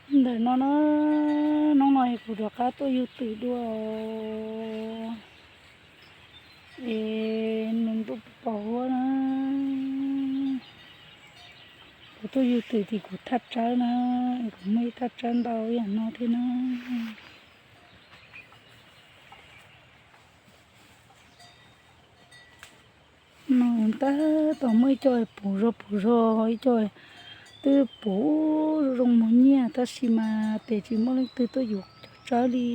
Ntawm no na, hnub no es kuv rov qab tuaj yug twm dua es nws ntuj pos huab na. Kuv tuaj yug twm tim kuv thaj tsawb na, es kuv muaj ib thaj tsawb ntau ib yam no thiab na. No tab tom muaj ib co puv zog puv zog, ib co twb puv zoo mos nyiaj tab sis mas tes tsis muaj leej twg tuaj yuav cov tsawb li.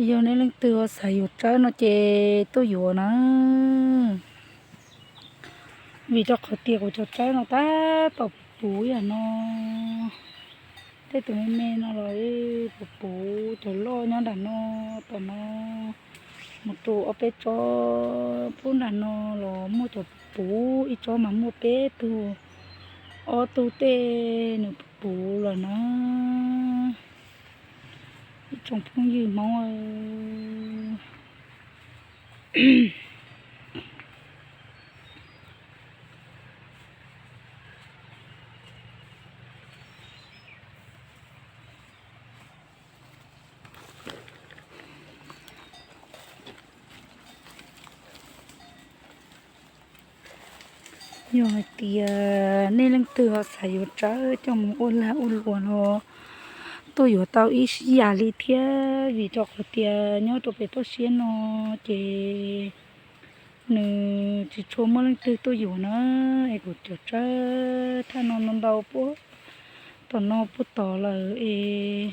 Yog nej leej twg xav yuav tsawb no ces tuaj yuav na, vim rau qhov tias kuv cov tsawb no tab tom puv puv yam no. Tej tus me me no los puv puv, cov loj nyob nram no, tom no mus rau ob peb tsob pub nram no los muaj cov puv puv, ib tsob mas muaj peb tug, ob tug tej nws puv puv lawm na. Ib tsoom phooj ywg Hmoob, yog hais tias nej leej twg ho xav yuav tsawb coj mus ua lag ua luam los tuaj yuav tau ib yam li thiab, vim rau qhov tias nyob rau pem toj siab no ces nws tsis tshua muaj leej twg tuaj yuav na. Es kuv cov tsawb thaj no no ntau puag tom no puag tod lawm es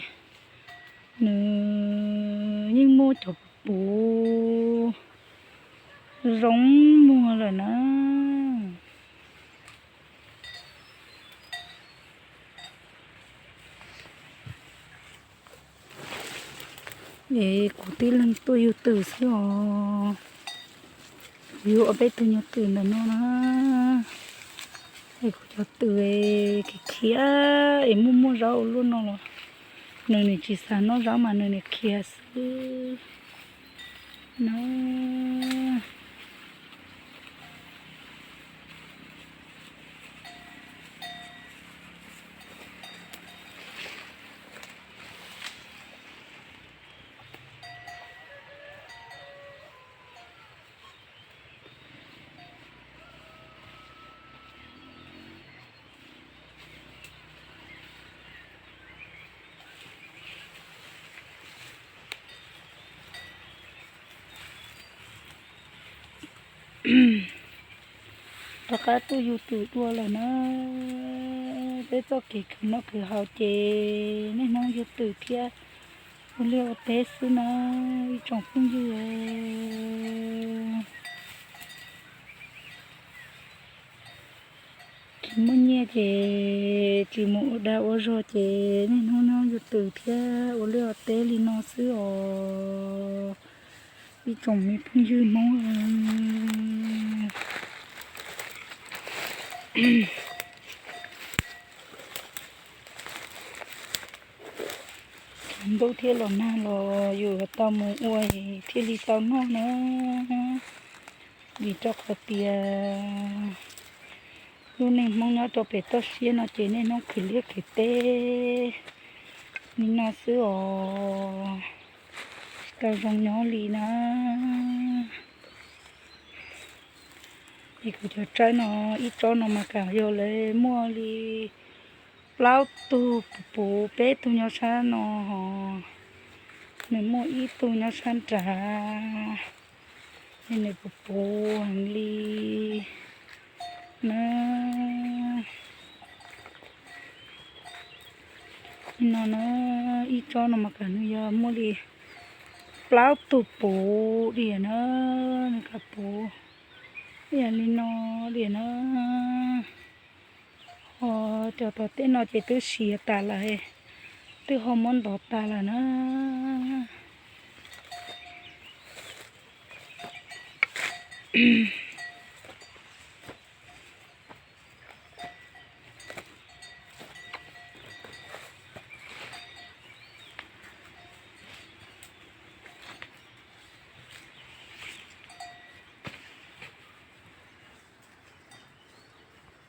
nws yeej muaj cov puv puv zoo muag lawm na. Es kuv tib leeg tuaj yug twm xwb os. Kuv yug ob peb tug nyuag twm ntawm no na. Es kuv cov twm khiav khiav es muaj muaj zaub ua luaj no los nws nim tsis xav noj zaub mas nws nim khiav xwb na. Rov qab tuaj yug twm dua lawm na. Peb txoj kev khwv noj khwv haus ces niaj hnub yug twm thiab ua liaj ua teb xwb na ib tsoom phooj ywg. Tsis muaj nyiaj ces tsis mus ua dag ua zog ces niaj hnub nyob yug twm thiab ua liaj ua teb li no xwb os ib tsoom me phooj ywg Hmoob. Ntuj thiab los nag los yus tau mus ua thiaj li tau noj na. Vim rau qhov tias lub neej Hmoob nyob rau pem toj siab no ces niaj hnub khwv liaj khwv teb li no xwb os, tsis tau zoo nyob li na. Es kuv cov tsawb no ib tsob no mas kam yog lawv muaj li plaub tug puv puv, peb tug nyob sab no, nws muaj ib tug nyob sab nrad, es nws puv puv heev li na. No na, ib tsob no mas kam nws yog muaj li plaub tug puv diam na, nws kam puv ib yam li no diam na. Ho cov tom tej no ces twb siav tas lawm, twb ho muab ntov tas lawm na.